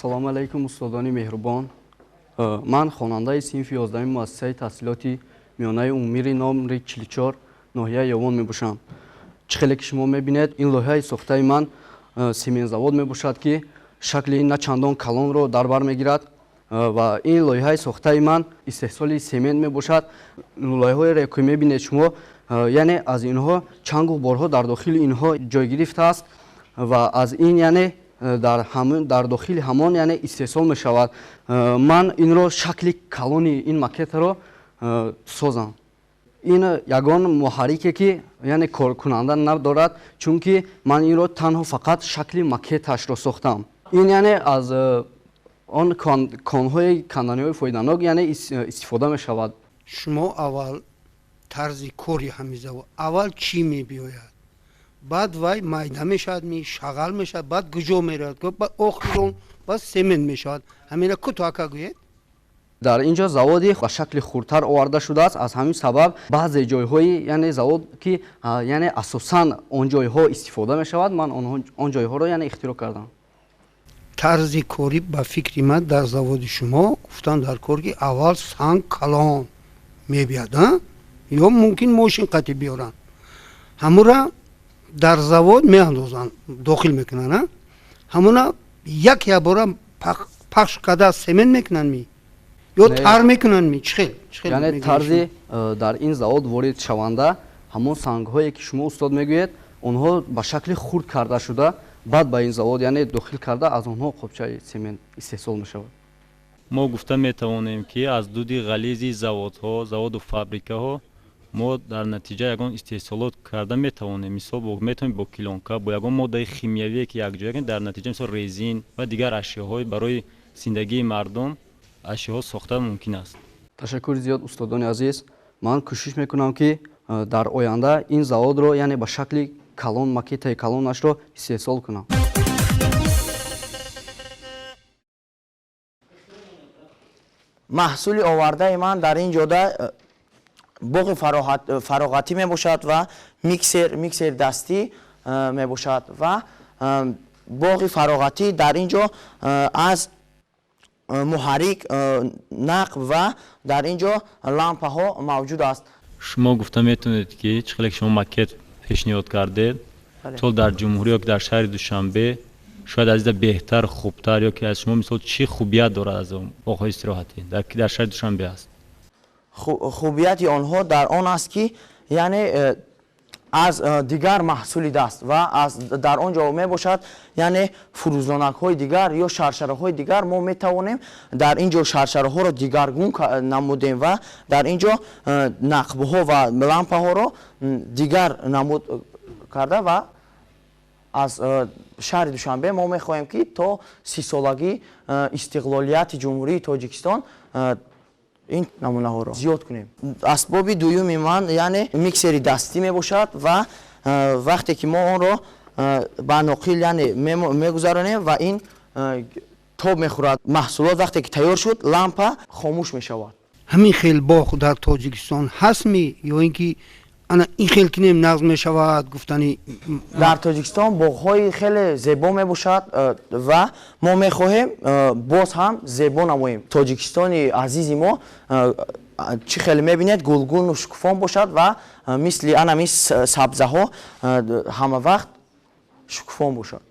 Ассалому алайкум, устодони меҳрубон. Ман хонандаи синфи 11 муассисаи таҳсилоти миёнаи умумии номри 44 ноҳияи Ёвон мебошам. Чӣ хеле ки шумо мебинед, ин лоиҳаи сохтаи ман сементзавод мебошад, ки шакли на чандон калонро дар бар мегирад ва ин лоиҳаи сохтаи ман истеҳсоли семент мебошад. Лӯлаҳоеро ки мебинед шумо, яъне аз инҳо чангу борҳо дар дохили инҳо ҷой гирифтааст ва аз ин яъне дар дохили ҳамон яъне истеҳсол мешавад. Ман инро шакли калони ин макетаро созам. Ин ягон муҳаррике ки яъне коркунанда надорад, чунки ман инро танҳо фақат шакли макеташро сохтам. Ин яъне аз он конҳои канданиҳои фоиданок яъне истифода мешавад. Шумо аввал тарзи кори ҳамин завод, аввал чӣ мебиёяд, баъд вай майда мешавад, шағал мешавад, баъд куҷо меравад, охирон баъд семент мешавад. Ҳамина кӯтоҳ ака гӯед. Дар ин ҷо заводи ба шакли хурдтар оварда шудааст. Аз ҳамин сабаб баъзе ҷойҳои яъне завод ки яъне асосан он ҷойҳо истифода мешавад, ман он ҷойҳоро яъне ихтироъ кардам. Тарзи корӣ ба фикри ман дар заводи шумо гуфтан дар кор ки аввал санг калон мебияд, ё мумкин мошин қатӣ биёранд, ҳамура дар завод меандозанд, дохил мекунанд, ҳамуна як якбора пахш карда семент мекунанд ми ё тар мекунанд ми? Чӣ хел? Яъне тарзи дар ин завод ворид шаванда ҳамон сангҳое ки шумо устод мегӯед, онҳо ба шакли хурд карда шуда, баъд ба ин завод яъне дохил карда аз онҳо қобчаи семент истеҳсол мешавад. Мо гуфта метавонем ки аз дуди ғализи заводҳо, заводу фабрикаҳо мо дар натиҷа ягон истеҳсолот карда метавонем. Мисол метавонем бо килонка, бо ягон моддаи химиявие ки якҷоя кунем, дар натиҷа мисол резин ва дигар ашёҳои барои зиндагии мардум ашёҳо сохта мумкин аст. Ташаккури зиёд, устодони азиз. Ман кӯшиш мекунам ки дар оянда ин заводро яъне ба шакли калон, макетаи калонашро истеҳсол кунам. Маҳсули овардаи ман дар ин ҷода боғи фароғатӣ мебошад ва миксер дастӣ мебошад ва боғи фароғатӣ дар ин ҷо аз муҳаррик, нақб ва дар ин ҷо лампаҳо мавҷуд аст. Шумо гуфта метавонед ки чӣ хеле ки шумо макет пешниҳод кардед, мисол дар ҷумҳурӣ ё ки дар шаҳри Душанбе шояд аз ида беҳтар, хубтар ё ки аз шумо мисол чӣ хубият дорад аз боғҳои истироҳатӣ ки дар шаҳри Душанбе аст? Хубияти онҳо дар он аст ки яъне аз дигар маҳсули даст ва дар он ҷо мебошад, яъне фурӯзонакҳои дигар ё шаршараҳои дигар мо метавонем дар ин ҷо шаршараҳоро дигаргун намудем ва дар ин ҷо нақбҳо ва лампаҳоро дигар намуд карда ва аз шаҳри Душанбе мо мехоҳем ки то 30-солагии истиқлолияти Ҷумҳурии Тоҷикистон ин намунаҳоро зиёд кунем. Асбоби дуюми ман яъне миксери дастӣ мебошад ва вақте ки мо онро ба ноқил яъне мегузаронем ва ин тоб мехӯрад, маҳсулот вақте ки тайёр шуд, лампа хомӯш мешавад. Ҳамин хел боғ дар Тоҷикистон ҳастми ё ин ки ана ин хел кинем нағз мешавад гуфтани? Дар Тоҷикистон боғҳои хеле зебо мебошад ва мо мехоҳем боз ҳам зебо намоем. Тоҷикистони азизи мо чӣ хеле мебинед гулгуну шукуфон бошад ва мисли анами сабзаҳо ҳама вақт шукуфон бошад.